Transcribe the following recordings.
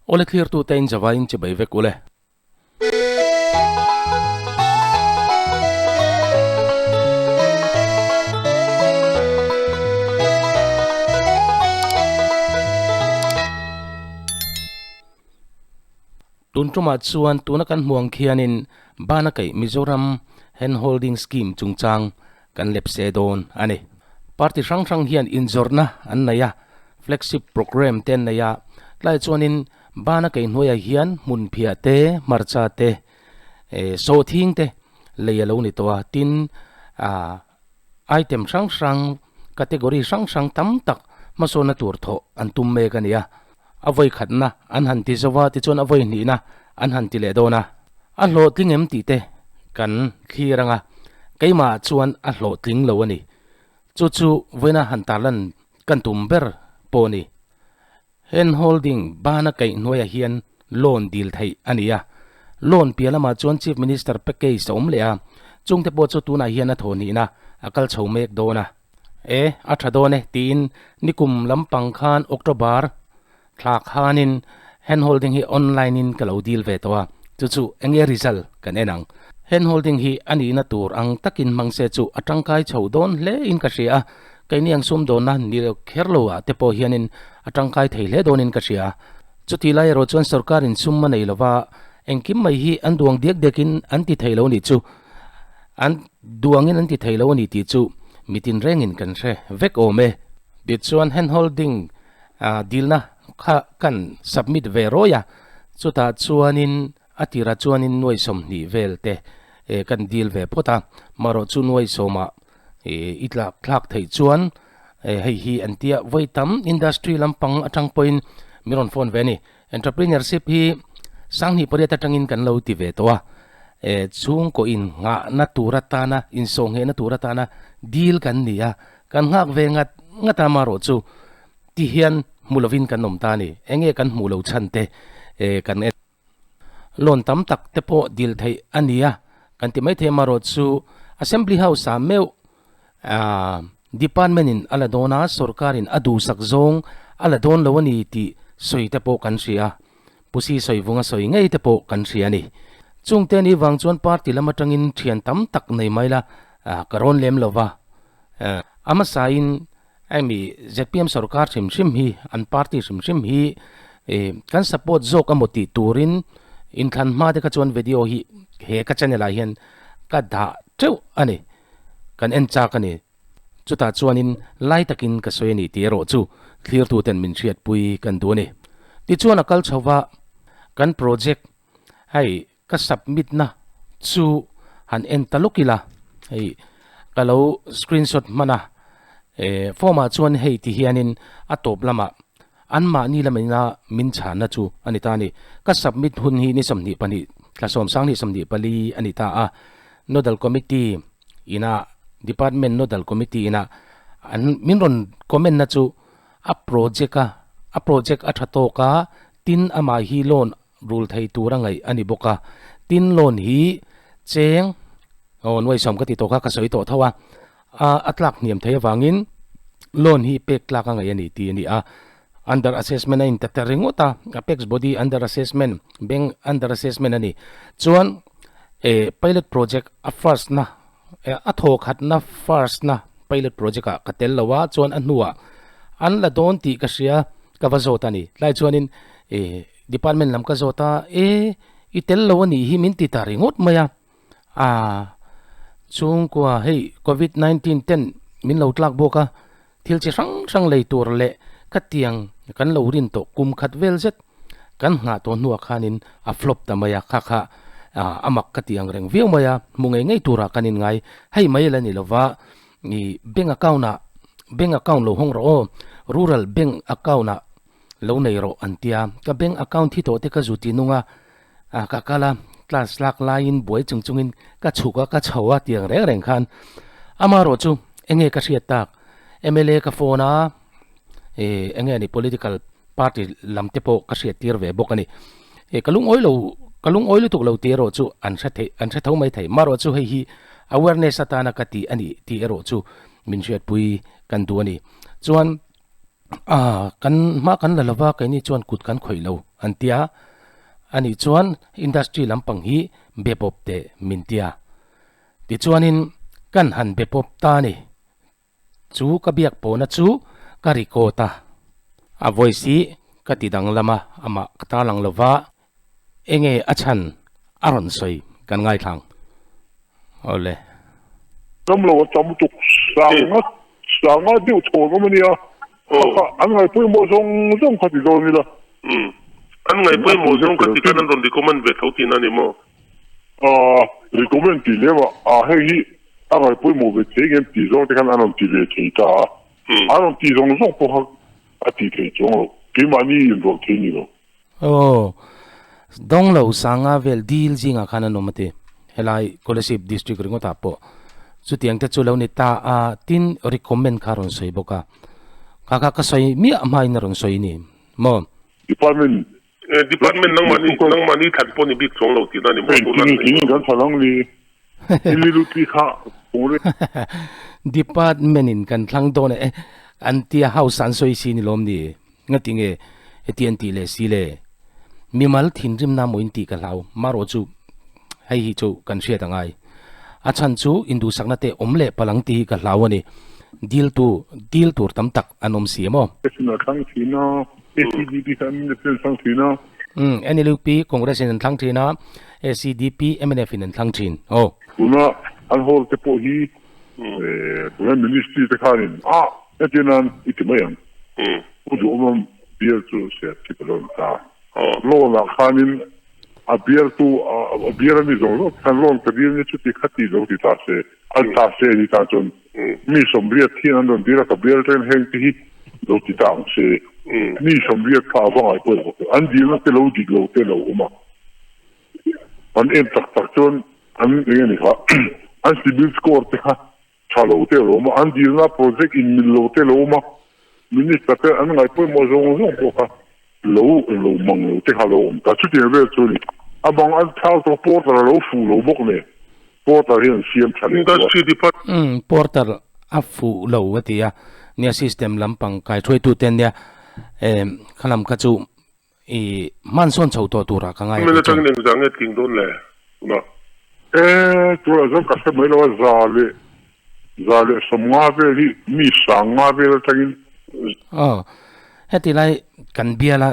Awle thlirtute in zavaiin chibai vek ule. Tun tumah chuan tuna kan hmuh ang khianin Bana Kaih Mizoram Hand Holding Scheme chungchang kan lepse dawn a ni. Party hrang hrang hian inzawrhna an nei a, flagship programme te an nei a, tlai chuanin Bana Kaih hnuaiah hian hmun phiah te, hmarcha te, sawhthing te lei a lo ni tawh a, tin ah item hrang hrang category hrang hrang tam tak hmasawnna tur thawh an tum mek a ni a. A vawi khatna an han ti zo a, tichuan a vawi hnihna an han ti leh dawn a. A hlawhtling em tih te kan thlir ang a, keimah chuan a hlawhtling lo a ni. Chu chu vawiina han tarlan kan tum ber pawh a ni. Hand holding bana kaih hnuaiah hian loan dil theih a ni a. Loan piah lamah chuan Chief Minister package a awm leh a, chungte pawh chu tunah hian a thawhnihna a kal chho mek dawn a. E, a tha dawn e, tiin nikum lampang khan October thla khanin hand holding hi online in ka lo deal ve tawh a, chu chu enge result kan en ang. Hand holding hi a nihna tur ang takin hmang se chu a tangkai chho dawn hle in ka hria a, keini ang sumdawnna ni kher lo ah te pawh hianin a tangkai thei hle dawnin ka hria. Chutih lai erawh chuan sorkarin sum a nei lova, engkim mai hi an duang diak diakin an ti thei lo nih chu. An duangin an ti thei lo a ni tih chu mitin rengin kan hre vek awm e. Tichuan hand holding dilna kha kan submit ve rawi a, chutah chuanin a tirah chuanin nuai 20 vel te kan dil ve phawt a, marawh chu nuai sawmah i tlak thlak theih chuan hei hi an tia vawi tam industry lampang atang pawhin min rawn phone ve a ni. Entrepreneurship hi 2008 atangin kan lo ti ve tawh a, e chhungkaw in nghahna tur atana insawhnghehna tur atana deal kan ni a, kan nghak ve ngat ngat a marawh chu ti hian hmu lovin kan awm ta a ni. Enge kan hmuh lo chhan te e kan en loan tam tak te pawh dil theih a ni a, kan ti maithei marawh chu Assembly House ah meuh Aaa Department in a la dawn a, sorkar in a duhsak zawng a la dawn lo a ni tih sawi te pawh kan hria a, Pusi Sawivunga sawi ngei te pawh kan hria a ni. Chungte ni vang chuan party lam atangin thian tam tak nei mai la, ka rawn lem lo va. A hmasain hemi zpm sorkar hrim hrim hi, an party hrim hrim hi kan support zawk emaw tih turin inthlan hma te kha chuan video hi he ka channel ah hian ka dah teuh a ni. Kan en chak a ni. Chutah chuanin lai takin ka sawi a ni tih erawh chu thlirtuten min hriatpui kan duh a ni. Tichuan a kal chho va, kan project hei ka submit na chu han en ta lawk ila, hei ka lo screenshot hman a, form ah chuan hei ti hianin a tawp lamah anmahni lamina min chhanna chu a ni ta a ni. Ka submit hun hi ni 22 thla 10 24 a ni ta a. Nodal Committee ina Department Nodal Committee ina an min rawn comment na chu a project a a project a tha tawk a tin amah hi loan rul thei tur a ngaih a ni bawk a tin loan hi cheng aw nuai sawm ka ti tawk a ka sawi tawh tho a a tlak hniam thei avangin loan hi pek tlak a ngaih a ni tih a ni a under assessment a inta ta ringawt a apex body under assessment bank under assessment a ni chuan eh pilot project a first na a thaw khat na first na pilot project ah ka tel lo a chuan a hnuah an la dawn tih ka hria ka va zawt a ni tlai chuanin eh department lam ka zawt a e i tel lo a nih hi min ti ta ringawt mai a ah chhungkua hei covid 19 ten min lo tlak bawk a thil chi hrang hrang lei tur leh ka tiang kan lo rin tawh kum khat vel zet kan nghah tawh hnuah khanin a flop ta mai a, kha kha a mak ka ti ang reng viau mai a, hmu ngei ngei turah kan inngai hei mai la ni lova ih bank account ah bank account lo hawng rawh aw rural bank account ah lo nei rawh an tia ka bank account hi tawh te ka zu ti nung a ka kal a class lak laiin buai chung chungin ka chhuk a ka chho a tiang reng reng khan amaherawh chu enge ka hriat tak M_L_A ka phone a ih enge ni political party lam te pawh ka hriat tir ve bawk a ni ih ka lungawi lo ka lungawi lutuk lo tih erawh chu an hre theih an hre tho mai thei marawh chu hei hi awareness atana ka tih a nih tih erawh chu min hriatpui kan duh a ni chuan. A, kan hma kan la lova keini chuan kut kan khawih lo an tia. Anih chuan industry lampang hi be pawp teh min tia. Tichuanin kan han be pawp ta a ni. Chu ka biak pawhna chu ka record a. A voice hi ka ti danglam a, amah ka tarlang lova enge a chhan a rawn sawi kan ngaithlang. Awle. Ram lo a tam lutuk sanga sanga deuh thaw awm a nia. Kha an ngaih pawimawh zawng zawng kha ti dawn ila. Umm. An ngaih pawimawh zawng kha ti khan an rawn recommend ve tho tihna a ni maw? Aaa recommend tih lem a, aa hei hi a ngaih pawimawh ve thei ngem tih zawng te khan an rawn ti ve thei ta a. An rawn tih zawng zawng pawh kha a ti thei chuang lo. Keimahni inrawlh thei ni lo. Aw, dawng lo sanga vel dil zingah khan an awm a ti. Helai Kolasib District ringawtah pawh chutiang te chu lo ni ta a, tin recommend kha a rawn sawi bawk a. Kha kha ka sawi miah hmain a rawn sawi ni maw? Department Department nangmahni nangmahni thlan pawh ni bik chuang lo tihna ni maw tuna Engtin engtin kan thlan ang ni? Ililuti kha kawng reng. Department in kan thlang dawn e, an tia house an sawi si ni lawm ni? Ngati nge heti an tih leh si le? Mimal thinrimna maw in tih ka hlau, marawh chu hei hi chu kan hriat a ngai. A chhan chu induhsakna te awm leh palang tih hi ka hlau a ni. Dil tu, dil tur tam tak an awm si em aw? Congress-in a thlang thin a, ACDP kha MNF-in an thlang thin a. Umm, NLUP Congress-in an thlang thin a, ACDP MNF-in an thlang thin. Aw. Tuna an hall te pawh hi tuna ministry te khanin a hetinan i ti mai ang. Pu Duhawma bial chu ser khi ka dawn ta. Loan ah khanin a bialtu a bial a mi zawng zawng te khan loan ka dil nia chuti kha ti lo ti ta se an ta se ni tan chuan mi sawmriat hian an rawn dil a ka bial atangin heng te hi lo ti ta ang se mi sawmriat kha a va ngai pawh lo an dilna te lo dik lo te lo awm a an en tak tak chuan an eng nge ni kha an civil score te kha Tha lo te lo awm a, an dilna project in mil lo te lo awm a, Minister te an ngaih pawimawh zawng zawng pawh kha lo lo mang lo te kha lo awm ta. Chutiang vel chu a ni. A bang an thal tawh porter a lo fuh lo bawk nen, porter hian siam tha leh tawh a. Umm, porter a fuh lo a ti a, nia system lampang kai hruaitute nia, eh khalam kha chu I hmansawn chho tawh turah ka ngai a kei chuan. Atangin engzah nge tling dawn le tunah? E, tunah chuan ka hre mai lo a, za leh za leh sawmnga vel hi mi sangnga vel atangin. Aw, heti lai kan biala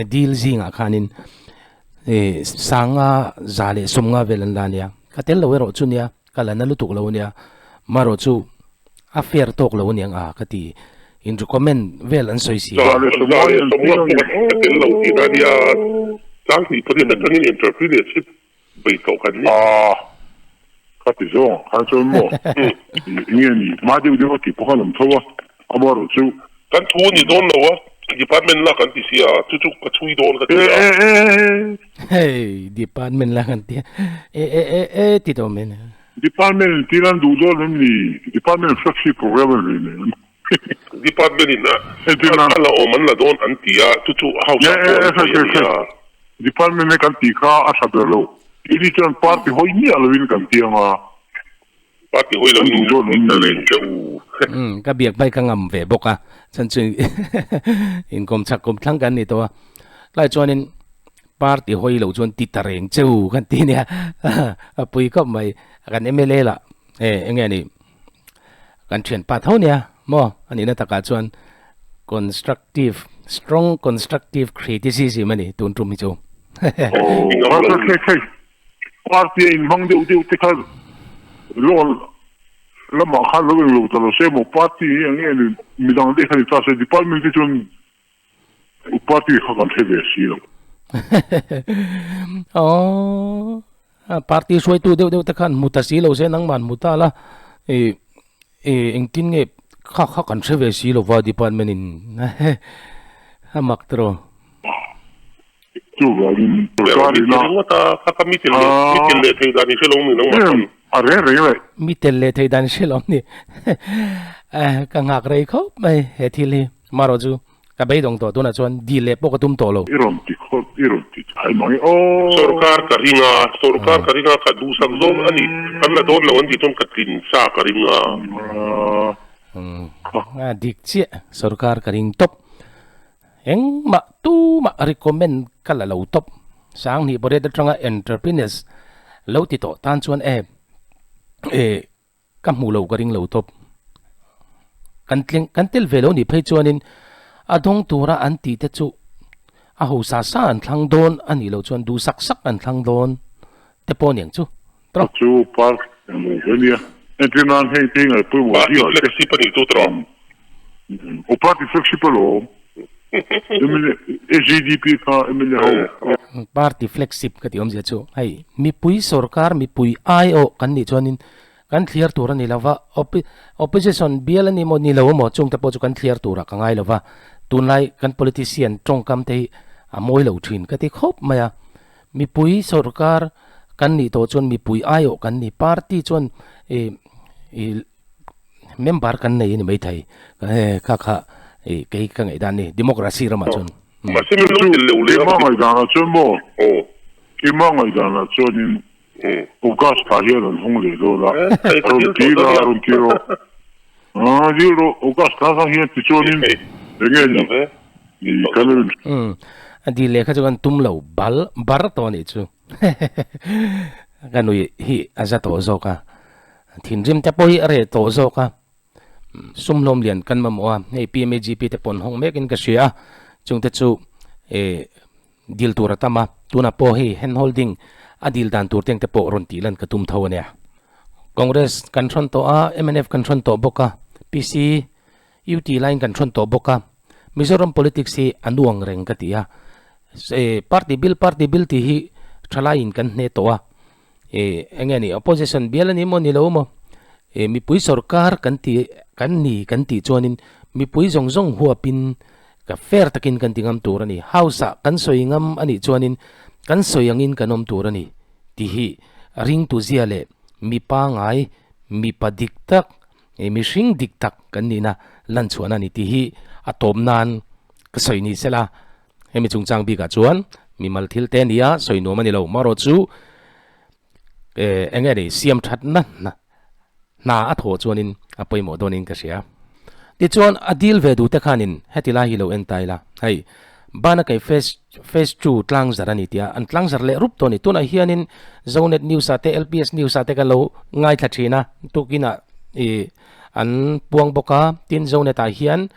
dil zingah khanin i sanga za leh sawmnga vel an la ania, ka tel lo erawh chu nia, ka la na lutuk lo ania, marawh chu A fair tawk lo aniang a ka ti. In recommend vel an sawi si a. Za leh sawmnga pawh a tel lo tihna ania. Tlanghnih pariat atangin entrepreneurship bei tawh kan ni. A ka ti zawng ang khan chuan maw enge ni hma deuh deuh a tih pawh khan awm tho a, amaherawh chu. Kan thu a ni dawn lo a, department lak an ti si a, chu chu ka chhui dawn ka ti a. Hei department lak an ti a, e e e e ti tawh mai a. Department in tir an duh dawn em ni? Department flagship program a ni nen. Department in a la awm an la dawn an ti a, chu chu house ah pawh an sawi a nia. Department e kan tih kha a tha ber lo. Keini chuan party hawi miah lovin kan ti ang a. Party hawi lovin kan duh dawn em ni? Che u. Ka biak hmai ka ngam ve bawk a, chhan chu inkawm chak kawm thlang kan ni tawh a. Tlai chuanin Party hawi lo chuan ti ta reng che u kan ti nia a pui khawp mai kan mla lah e enge ni kan thian pa tho nia maw a nihna takah chuan constructive strong constructive criticism a ni tun tum hi chu. Party a inhmang deuh deuh te kha loan lamah khan lo englo ta lo se maw party hi enge ni midang te kha ni ta se department te chuan Party kha kan hre ve si lo. Aww party hruaitu deuh deuh te khan hmu ta si lo se nangman hmu ta la i i engtin nge kha kha kan hre ve si lo va department in a mak tiraw. Chuvangin sorkarin a Kha kha mi tel leh mi tel leh thei dan i hre lo mi nangmah khan. A reng reng le. Mi tel leh thei dan i hre lo ni. Ka nghak rei khawp mai he thil hi. Marawh chu ka beidawng tawh tunah chuan dil leh pawh ka tum tawh lo. I rawn ti khawp, i rawn ti thai mang e aw. Sorkar ka ring a, sorkar ka ring a, ka duhsak zawng a ni, kan la dawn lo an tih chuan ka tlin sa ka ring a. A dik chiah sorkar ka ring tawp. Engmah tumah recommend ka la lo tawp. Sanghnih pariat atanga entrepreneurs lo ti tawh tan chuan e e ka hmuh loh ka ring lo tawp. Kan tleng kan tel ve lo nih phei chuanin a dawng tura an tih te chu a ho sa sa an thlang dawn a nih loh chuan duh sak sak an thlang dawn te pawh aniang chu. Tawp. Chu park emaw ve nia. Entir nan heng te hi ngaih pawimawh Party zia te. flagship a nih chu tawh. Aw party flagship alawm. MLA SGDP kha MLA ho. Party flagship ka tih awmzia chu hei mipui sorkar mipui aiawh kan nih chuanin kan thliar tur a ni lo va, opposition bial a ni maw ni lo emaw chungte pawh chu kan thliar turah ka ngai lo va, tunlai kan politician tawngkam te hi a mawi lo thin ka ti khawp mai a, mipui sorkar kan nih tawh chuan mipui aiawh kan ni, party chuan ih ih member kan nei a ni maithei kha kha ih kei ka ngaih dan a ni democracy ramah chuan. Mahse min lo tel leuh leh a. Keimah ngaihdanah chuan maw? Keimah ngaihdanah chuanin August ah hian an hawng leh dawn a, a rawn tir a, a rawn tir rawh. Aa dil rawh, August thla kha hian tichuanin enge ni ni kan rin. Umm, a dil leh kha chu kan tum lo bal bar tawh a nih chu. Ka nui hi a za tawh zawk a, thinrim te pawh hi a reh tawh zawk a. Sum hlawm lian kan mamawh a, hei PMAGP te pawh an hawng mekin ka hria a, chungte chu eh Dil tur a tam a, tunah pawh hei hand holding a dil dan tur teng te pawh rawn tih lan ka tum tho a nia. Congress kan hrawn tawh a, mnf kan hrawn tawh bawk a, PC, UT line kan hrawn tawh bawk a, Mizoram politics hi a nuang reng ka ti a, party bil party bil tih hi thalaiin kan hne tawh a, eng nge ni opposition bial a ni maw ni lo maw, mipui sorkar kan ti kan ni kan tih chuanin mipui zawng zawng huapin Ka fair takin kan ti ngam tur a ni. House ah kan sawi ngam a nih chuanin kan sawi angin kan awm tur a ni tih hi ringtu zia leh mi pangai, mipa dik tak, mihring dik tak kan nihna lan chhuahna a ni tih hi a tawp nan ka sawi ni sela. Hemi chungchang bikah chuan mimal thil te a ni a, sawi nuam a ni lo. Marawh chu eng nge ni siam thatna hna a thawh chuanin a pawimawh dawnin ka hria. Tichuan a deal ve duhte khanin heti lai hi lo en ta ila, hei bana kei phase phase two tlang zar a ni tia an tlang zar leh rup tawh a ni. Tunah hianin Zonet News ah te LPS News ah te ka lo ngaithla thin a, tukinah ih an puang bawk a, tin Zonet ah hian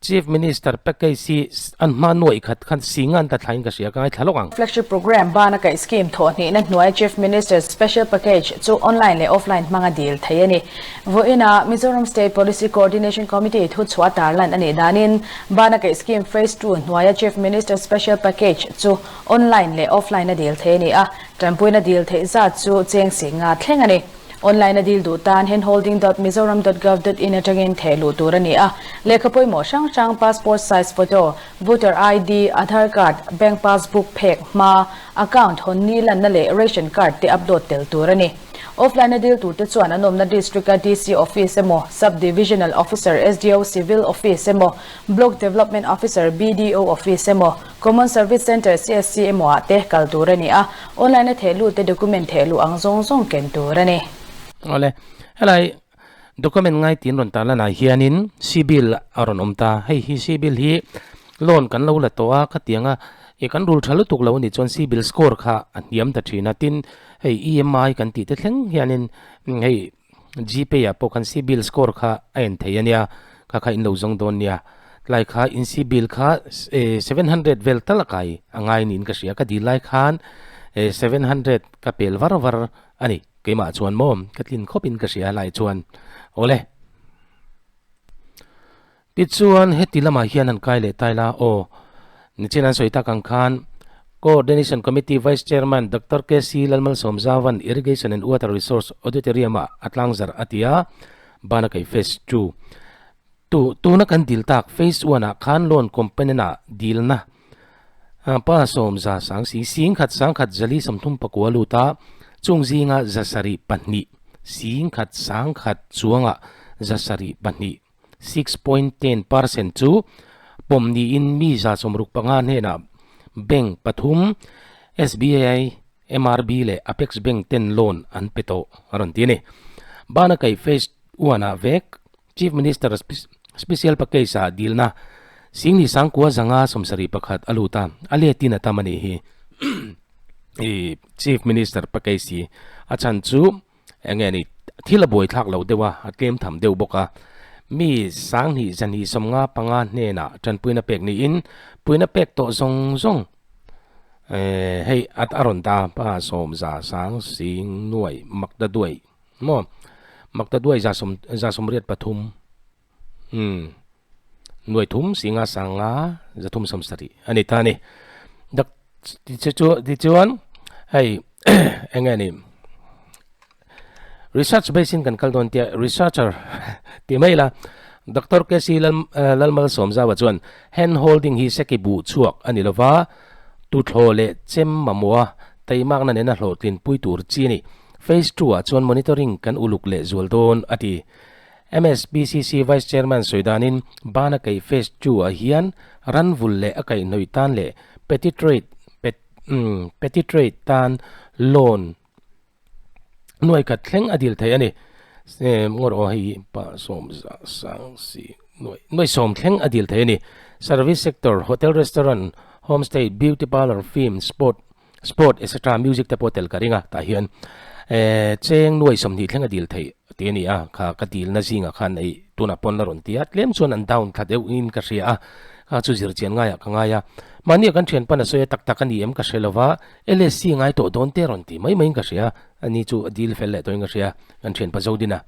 Chief Minister package hi an hma nuaih khat khan sing an ta thlain ka hria, ka ngaithla lawk ang. Flagship Programme bana kaih scheme thawh hnihna hnuai Chief Minister's Special Package chu online leh offline hmanga dil thei a ni. Vawiinah Mizoram State Policy Coordination Committee thuchhuah tarlan a nih danin bana kaih scheme Phase Two hnuaia Chief Minister's Special Package chu online leh offline a dil thei a ni a, tanpuina dil theih zat chu cheng singa thleng a ni. Online a dil duh tan handholding dot mizoram dot gov dot in atangin theh luh tur a ni a. Lehkha pawimawh hrang hrang passport size photo, voter ID, Aadhaar card, bank passbook phek hma, account hawn ni lanna leh ration card te upload tel tur a ni. Offline a dil turte chuan an awmna district a DC office emaw, Sub Divisional Officer, SDO, Civil office emaw, Block Development Officer, BDO, office emaw, Common Service Centre, CSC, emaw ah te kal tur a ni a, online a theh lut te document theh luh ang zawng zawng ken tur a ni. Awle, helai document ngai tin rawn tar lanah hianin CIBIL a rawn awm ta, hei hi CIBIL hi loan kan lo la tawh a, khatianga ih kan rul tha lutuk lo a nih chuan CIBIL score kha a hniam ta thin a, tin hei EMI kan tih te thleng hianin hei Gpay ah pawh khan CIBIL score kha a en thei a nia, kha kha in lo zawng dawn nia. Tlai kha in CIBIL kha 700 vel tal a kai a ngai niin ka hria, ka dil lai khan 700 ka pel var var a ni, keimah chuan maw ka tlin khawp in ka hria lai chuan awle. Tichuan heti lamah hian han kai leh ta ila aw. Nichin an sawi tak ang khan Coordination Committee Vice Chairman Doctor KC Lalmalsawmzavan Irrigation and Water Resource Auditorium ah a tlangzarh a ti a, bana kai Phase Two tu tuna kan dil tak Phase One ah khan loan component ah dilna pa sawmza sang si sing khat sang khat zali sawmthum pakua lut a, chung zinga zasarih pahnih sing khat sang khat chuangah zasarih pahnih 6.10% chu pawm niin mi 65 hnenah bank pathum SBI, MRB leh Apex Bank ten loan an pe tawh a rawn ti a ni. Bana kai phase one ah vek Chief Minister Special Package ah dilna Singni Sangkua zanga 71 a lut a, a letin a tam a nih hi. I Chief Minister Package hi a chhan chu eng nge ni thil a buai thlak lo deuh a, a tlem tham deuh bawk a. Mi 12 255 hnenah tanpuina pek niin puina pek tawh zawng zawng hei a rawn ta pa sawm za sang sing nuai makta duai maw makta duai za sawm za sawmriat pathum umm nuai thum singa sanga zathum sawmsarih a ni ta a ni. Tichuan hei eng nge ni research base in kan kal dawn tia researcher tih mai ila Doctor KC Lalmalsawmzaua chuan hand holding hi seki buh chhuak a ni lova tuthlawh leh chem mamawha taimakna nena hlawhtlinpui tur chi a ni. Phase 2 ah chuan monitoring kan uluk leh zual dawn a ti. MSPCC Vice Chairman sawi danin bana kaih Phase 2 ah hian ranvul leh a kaihhnawih tan leh Petty trade pet umm petty trade tan loan nuai khat thleng a dil thei a ni. Ngawr aw hei pa sawm za sang si nuai nuai sawm thleng a dil thei a ni. Service sector, hotel restaurant, homestay, beauty parlour, film, sport sport etc music te pawh tel ka ring a tah hian eh cheng nuai 20 thleng a dil theih tih a ni a kha ka dilna zingah khan ei tunah pawn la rawn ti a tlem chuan an down thla deuh in ka hria a kha chu zir chian ngaiah ka ngai a mahni ah kan thian pan a sawi a tak tak a ni em ka hre lova LSC ngai tawh dawn te rawn ti mai mai in ka hria a ni chu a dil fel leh tawhin ka hria kan thian pa zo din a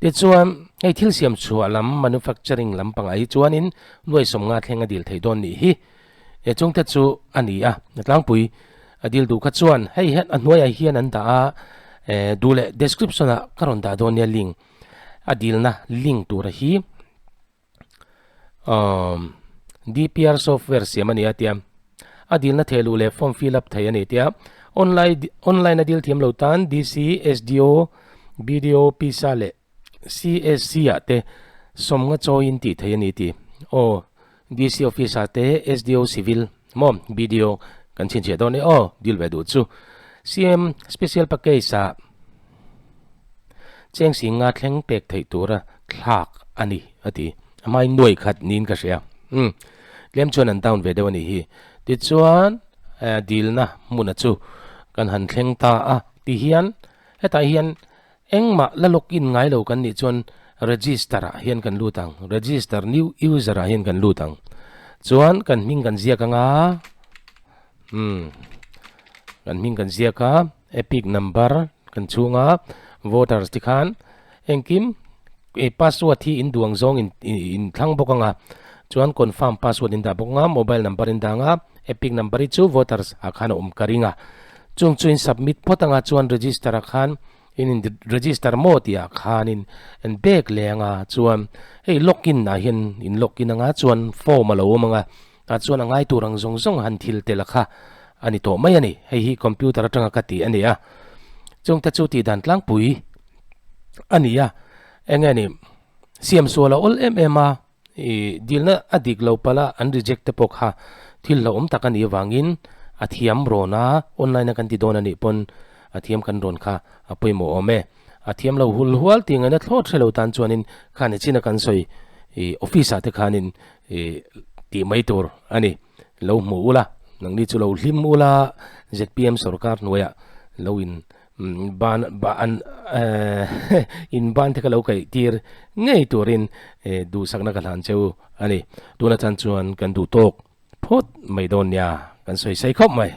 tichuan hei thil siam chhuah lam manufacturing lampangah hi chuanin nuai 50 thleng a dil thei dawn nih hi. He chungte chu a ni a, tlangpui a dil duh kha chuan hei hian a hnuaiah hian an dah a, eh duh leh description ah ka rawn dah dawn nia link a dilna link tura hi umm DPR software siam a ni a tia a dilna theh luh leh form fill up thei a ni tia online online a dil thiam lo tan DC, SDO, BDO, pisa leh CSC ah te sawmnga chawiin tih theih a ni tih aw DC office ah te SDO civil maw BDO kan chhinchhiah dawn e aw deal ve duh chu CM special package ah cheng singa thleng pek theih tura thlak a ni a ti a hmain nuai khat niin ka hria umm tlem chuan an down ve deuh a nih hi tichuan dilna hmuna chu kan han thleng ta a tihian hetah hian Engmah la log in ngai lo kan nih chuan register ah hian kan lut ang, register new user ah hian kan lut ang. Chuan kan hming kan ziak anga, umm kan hming kan ziak a, epic number kan chhung a, voters te khan engkim e password hi in duang zawng in in thlang bawk anga, chuan confirm password in dah bawk anga, mobile number in dah anga, epic number hi chu voters ah khan a awm ka ring a. Chung chu in submit phawt anga chuan register ah khan in in register maw tih ah khan in en bek leh anga chuan hei login ah hian in login anga chuan form a lo awm anga tah chuan a ngai tur ang zawng zawng han thil tel a kha a ni tawh mai a ni hei hi computer atanga ka tih a ni a chung te chu tih dan tlangpui a ni a eng nge ni siam sual a awl em em a. I dilna a dik lo palh a, an reject te pawh kha thil hlauhawm tak a nih avangin a thiam rawn a, online a kan ti dawn a nih pawn a thiam kan rawn kha a pawimawh awm e. A thiam lo hul hual tih ngaihna thlawt hre lo tan chuanin kha ni chin a kan sawi i office ah te khanin i tih mai tur a ni. Lo hmu ula, nangni chu lo hlim ula zpm sorkar hnuaiah lo in Ban ban in ban te kha lo kaih tir ngei turin duhsakna ka hlan cheu a ni. Tuna chan chuan kan duh tawk phawt mai dawn nia kan sawi sawi khawp mai.